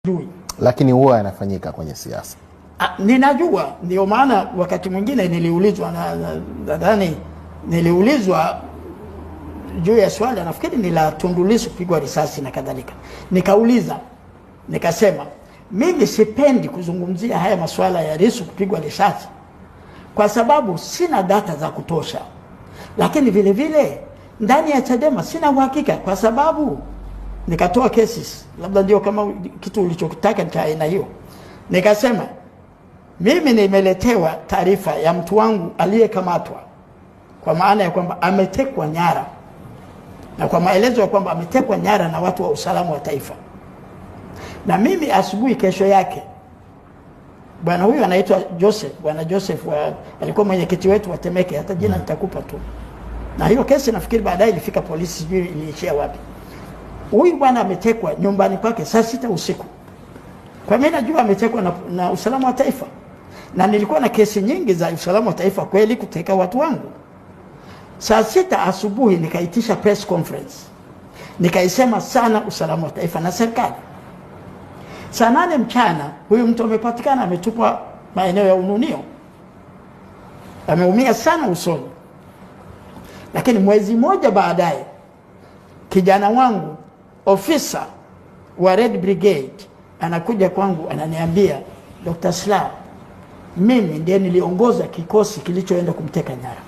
Sijui. Lakini huwa yanafanyika kwenye siasa. Ninajua, ndio maana wakati mwingine niliulizwa nadhani niliulizwa juu ya swala, nafikiri ni la Tundu Lissu kupigwa risasi na kadhalika. Nikauliza, nikasema mimi sipendi kuzungumzia haya masuala ya Lissu kupigwa risasi kwa sababu sina data za kutosha, lakini vile vile ndani ya Chadema sina uhakika kwa sababu nikatoa cases, labda ndio kama kitu ulichokitaka cha aina hiyo. Nikasema mimi nimeletewa taarifa ya mtu wangu aliyekamatwa, kwa maana ya kwamba ametekwa nyara, na kwa maelezo ya kwamba ametekwa nyara na watu wa usalama wa taifa. Na mimi asubuhi kesho yake, bwana huyu anaitwa Joseph, bwana Joseph alikuwa mwenyekiti wetu wa Temeke, hata jina nitakupa tu. Na hiyo kesi nafikiri baadaye ilifika polisi, sijui iliishia wapi. Huyu bwana ametekwa nyumbani kwake saa 6 usiku. Kwa mimi najua ametekwa na usalama wa taifa. Na nilikuwa na kesi nyingi za usalama wa taifa kweli kuteka watu wangu. Saa 6 asubuhi nikaitisha press conference. Nikaisema sana usalama wa taifa na serikali. Saa 8 mchana huyu mtu amepatikana ametupwa maeneo ya Ununio. Ameumia sana usoni. Lakini mwezi mmoja baadaye kijana wangu ofisa wa Red Brigade anakuja kwangu ananiambia, Dr. Slaa, mimi ndiye niliongoza kikosi kilichoenda kumteka nyara.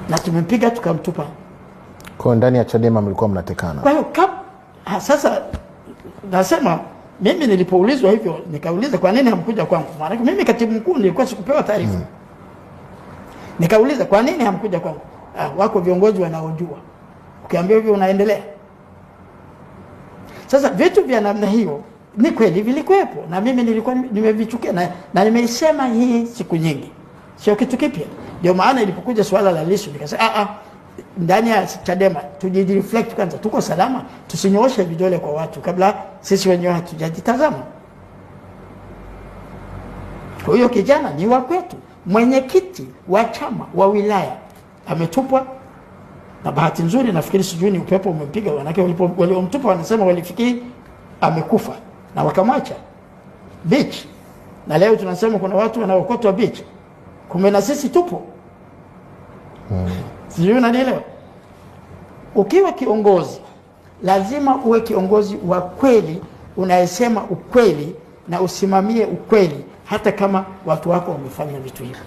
Na tumempiga tukamtupa. Kwa ndani ya Chadema mlikuwa mnatekana. Kwa hiyo sasa nasema mimi nilipoulizwa hivyo nikauliza kwa nini hamkuja kwangu? Maana mimi katibu mkuu nilikuwa sikupewa taarifa. Nikauliza kwa nini hamkuja kwangu? Wako viongozi wanaojua. Ukiambia hivyo unaendelea. Sasa vitu vya namna hiyo ni kweli vilikuwepo na mimi nilikuwa nimevichukia na nimeisema hii siku nyingi. Sio kitu kipya. Ndio maana ilipokuja swala la Lissu nikasema ndani ya Chadema tujireflect kwanza, tuko salama, tusinyooshe vidole kwa watu kabla sisi wenyewe hatujajitazama. Kwa hiyo kijana ni wa kwetu, mwenyekiti wa chama wa wilaya ametupwa, na bahati nzuri nafikiri sijui ni upepo umempiga, manake waliomtupa wanasema walifikiri amekufa na wakamwacha beach. Na leo tunasema kuna watu wanaokotwa beach, kumbe na sisi tupo. Sijui unanielewa? Ukiwa kiongozi lazima uwe kiongozi wa kweli, unayesema ukweli na usimamie ukweli hata kama watu wako wamefanya vitu hivyo.